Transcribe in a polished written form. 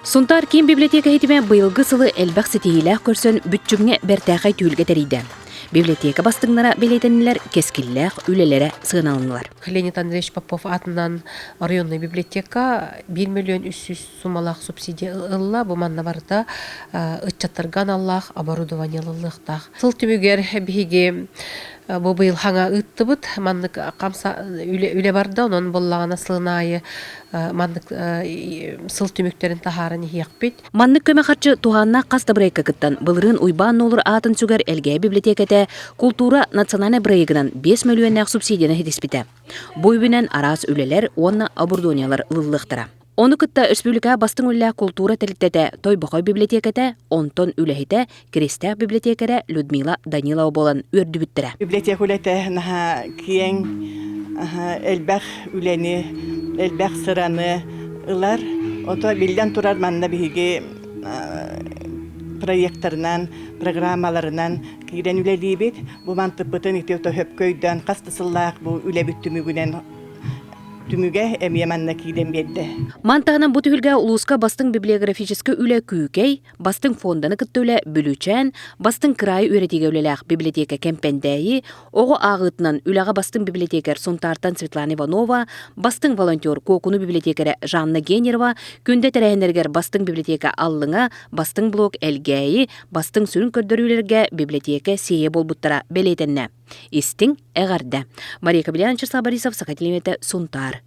Сунтаар киин библиотека иһитимэ быйылгы сылы элбэх ситиһиилээх көрсөн бүччүмҥэ бэртээхэй түһүлгэ тэрийдэ. Библиотека бастыҥнара бэлиэтэннилэр, кэскиллээх үлэлэрэ сыаналаннылар. Леонид Андреевич Попов аатынан районная библиотека 1 миллион 300 суммалаах субсидия ылла. Бу манна барыта ыччаттарга аналлаах оборудование ылыллыахтаах. Сыл түмүгэр биһиги бу быйыл хаҥа ыыттыбыт. Маннык хамса үлэ барда, онон буоллаҕына сылын аайы маннык сыл түмүктэрин таһааран иһиэхпит. Маннык көмө харчы туһааннаах хас да бырайыакка кыттан, былырыын Уйбаан Нуолур аатын сүгэр Элгээйи библиотекэтэ култуура национальнай бырайыагынан 5 мөлүйүөннээх субсидияны ситиспитэ. Бу үбүнэн араас үлэлэр уонна оборудованиелар ылыллыахтара. Ону кытта республика бастыҥ үлэлээх култуура тэрилтэтэ Тойбохой библиотекэтэ, онтон үлэһитэ Киристээх библиотекэрэ Людмила Данилова буолан үөрдүбүттэрэ. Библиотека үлэтэ наһаа киэҥ, элбэх үлэни, элбэх сыраны ылар. Ото биллэн турар манна биһиги проекторынан, программаларынан киирэн үлэлиибит. Бу мантыппытын ити өтөһөпкө өйдөөн хас да сыллаах бу үлэбит түмүгүнэн түмүгэ эмиэ манна киирэн биэрдэ. Ман таһынан бу түһүлгэ улууска бастыҥ библиографическай үлэ Күүкэй, бастыҥ фонданы кытта үлэ Бүлүүчээн, бастыҥ кыраайы үөрэтиигэ үлэлээх библиотека Кэмпэндээйи, оҕо ааҕыытынан үлэҕэ бастыҥ библиотекарь Сунтаартан Светлана Иванова, бастыҥ волонтер Куокуну библиотекарэ Жанна Генерова, Күндэ тэрээһиннэригэр бастыҥ библиотека Аллыҥа, бастыҥ блок Элгээйи, бастыҥ сүрүн көрдөрүүлэргэ библиотека Сиэйэ буолбуттара бэлиэтэннэ. Истиҥ эҕэрдэ! Мария Кобельян, Вячеслав Борисов, Саха телевидениетэ, Сунтаар.